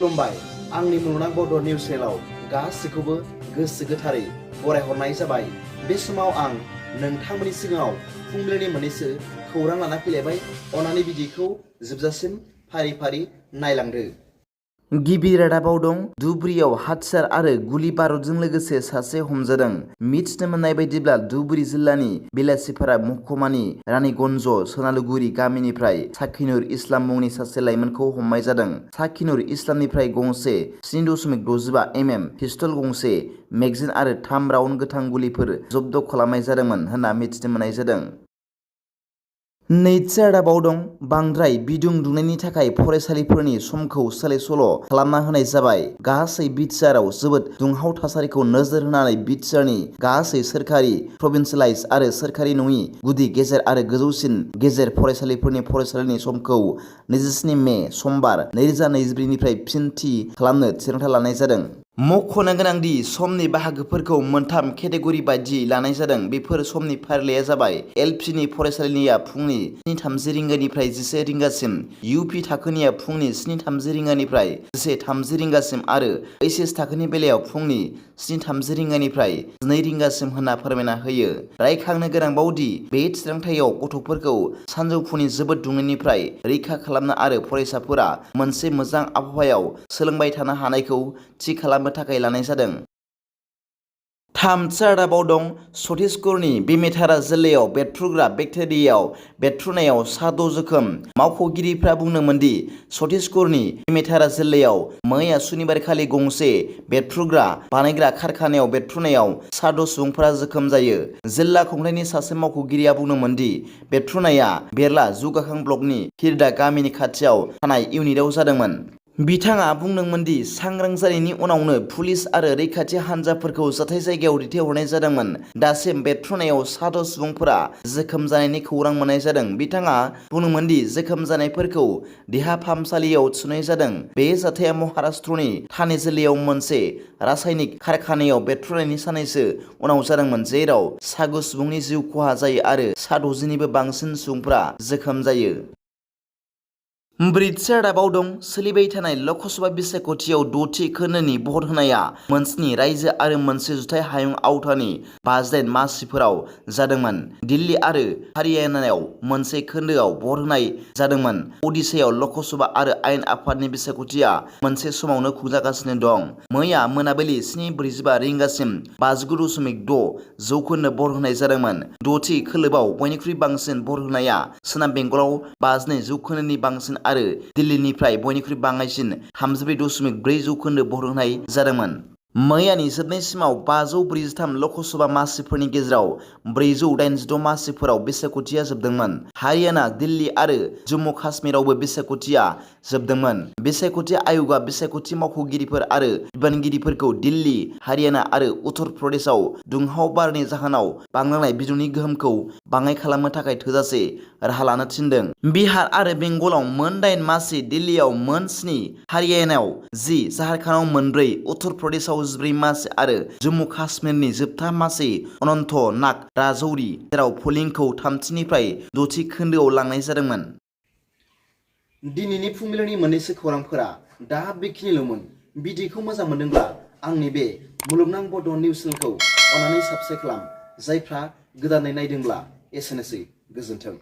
खुलुमबाय आंनि मुलुगनां बड' निउस चेनेलाव गासैखौबो गोसो गोथारै बरायहरनाय जाबाय। बे समाव आं नोंथांमोननि सिगाङाव फुंबिलिनि मोननैसो खौरां लाना फैलायबाय। अन्नानै भिडिअखौ जोबजासिम फारि फारि नायलांदो। गिबि रादाबाव दं धुबुरीयाव हाथियार आरो गुलि बारुदजों लोगोसे सासे हमजादों। मिथिनो मोननाय बायदिब्ला धुबुरी जिल्लानि बेलासिपारा महकुमानि रानीगन्ज सोनालुगुरि गामिनिफ्राय साकिनुर इस्लाम मुंनि सासे लाइमोनखौ हमनाय जादों। साकिनुर इस्लामनिफ्राय गंसे 7.65 mm पिस्तल गंसे, मेगजिन आरो 3 राउन्ड गोथां गुलिफोर जब्द खालामनाय जादोंमोन होनना मिथिनो मोननाय जादों। नैथि रादाबाव दं बांद्राय बिदुं दुंनायनि थाखाय फरायसालिफोरनि समखौ सोलाय-सोल' खालामना होनाय जाबाय। गासै बिटिआरआव जोबोद दुंहाव थासारिखौ नोजोर होनानै बिटिआरनि गासै सोरखारि, प्रभिन्सियेलाइज आरो सोरखारि नङि गुदि गेजेर आरो गोजौसिन गेजेर फरायसालिफोरनि फरायसालिनि समखौ 27 मे समबार 2024 निफ्राय फिन थि खालामनो थिरांथा लानाय जादों। मख'नो गोनांदि समनि बाहागोफोरखौ मोनथाम केटेगरि बायदियै लानाय जादों। बेफोर समनि फारिलाइया जाबाय एलपिनि फरायसालिनिया फुंनि 7:30 रिंगानिफ्राय 11 रिंगासिम, इउपि थाखोनिया फुंनि 7:30 रिंगानिफ्राय 11:30 रिंगासिम आरो ओइचएस थाखोनि बेलायाव फुंनि 7:30 रिंगानिफ्राय 2 रिंगासिम होनना फोरमायना होयो। रायखांनो गोनांबावदि बे थिरांथायाव गथ'फोरखौ सानजौफुनि जोबोद दुंनायनिफ्राय रैखा खालामनो आरो फरायसाफोरा मोनसे मोजां आबहावायाव सोलोंबाय थानो हानायखौ थि खालामनो थाखाय लानाय जादों। थामथि रादाबाव दं छत्तीसगढ़नि बेमेतारा जिल्लायाव बेरफ्रुग्रा बेक्टेरियायाव बेरफ्रुनायाव सा 6 जोखोम। मावख'गिरिफ्रा बुंदोंमोनदि छत्तीसगढ़नि बेमेतारा जिल्लायाव मैया सुनिबारखालि गंसे बेरफ्रुग्रा बानायग्रा कारखानायाव बेरफ्रुनायाव सा 6 सुबुंफोरा जोखोम जायो। जिल्ला खुंथायनि सासे मावख'गिरिया बुंदोंमोनदि बेरफ्रुनाया बेरला जौगाखां ब्लकनि हिरदा गामिनि खाथियाव थानाय इउनिटआव जादोंमोन। बिथाङा बुंदोंमोनदि सांग्रां जानायनि उनावनो पुलिस आरो रैखाथि हान्जाफोरखौ जाथाय जायगायाव दैथायहरनाय जादोंमोन। दासिम बेरफ्रुनायाव सा 6 सुबुंफोरा जोखोम जानायनि खौरां मोननाय जादों। बिथाङा बुंदोंमोनदि जोखोम जानायफोरखौ देहा फाहामसालियाव थिसननाय जादों। बे जाथाया महाराष्ट्रनि ठाणे जिल्लायाव मोनसे रासायनिक कारखानायाव बेरफ्रुनायनि साननैसो उनाव जादोंमोन, जेराव सा 9 सुबुंनि जिउ खहा जायो आरो सा 60 निबो बांसिन सुबुंफोरा जोखोम जायो। ब्रैथि रादाबाव दं सोलिबाय थानाय ल'कसभा बिसायख'थियाव 6थि खोन्दोनि भट होनाया मोनस्नि रायजो आरो मोनसे जुथाइ हायुं आवथानि 58 मासिफोराव जादोंमोन। दिल्ली आरो हारियानायाव मोनसे खोन्दोआव भट होनाय जादोंमोन। ओडिशायाव ल'कसभा आरो आयेन आफादनि बिसायख'थिया मोनसे समावनो खुंजागासिनो दं। मैया मोनाबिलि 7:45 रिंगासिम 59.6 जौखोन्दो भट होनाय जादोंमोन। 6थि खोलोबआव बयनिख्रुइ बांसिन भट होनाया सोनाब बेंगलाव 52 जौखोन्दोनि बांसिन आरो दिल्लीनिफ्राय बयनिख्रुइ बाङाइसिन 34.4 जौखोन्दो भट होनाय जादोंमोन। मैयानि जोबनायसिमाव 543 ल'कसभा मासिफोरनि गेजेराव 486 मासिफोराव बिसायख'थिया जोबदोंमोन। हारियाना, दिल्ली आरो जम्मु काश्मीरावबो बिसायख'थिया जोबदोंमोन। बिसायख'थि आय'गआ बिसायख'थि मावख'गिरिफोर आरो बिबानगिरिफोरखौ दिल्ली, हारियाना आरो उत्तर प्रदेशआव दुंहाव बारनि जाहोनाव बांलांनाय बिदुंनि गोहोमखौ बाङाइ खालामनो थाखाय थोजासे राहा लानो थिनदों। बिहार आरो बेंगलाव मोन 8 मासि, दिल्लीयाव मोन 7, हारियानायाव 10, झारखन्डआव मोन 4, उत्तर प्रदेशआव 14 मासि आरो जम्मु काश्मीरनि जोबथा मासि अनन्तनाग राजौरी, जेराव पलिंखौ 3थिनिफ्राय 6थि खोन्दोआव लांनाय जादोंमोन। दिनैनि फुंबिलिनि मोननैसो खौरांफोरा दा बेखिनिल'मोन। भिडिअखौ मोजां मोनदोंब्ला आंनि बे मुलुगनां बड' निउस चेनेलखौ अन्नानै साबस्क्राइब खालाम। जायफ्रा गोदानै नायदोंब्ला एसेनोसै, गोजोन्थों।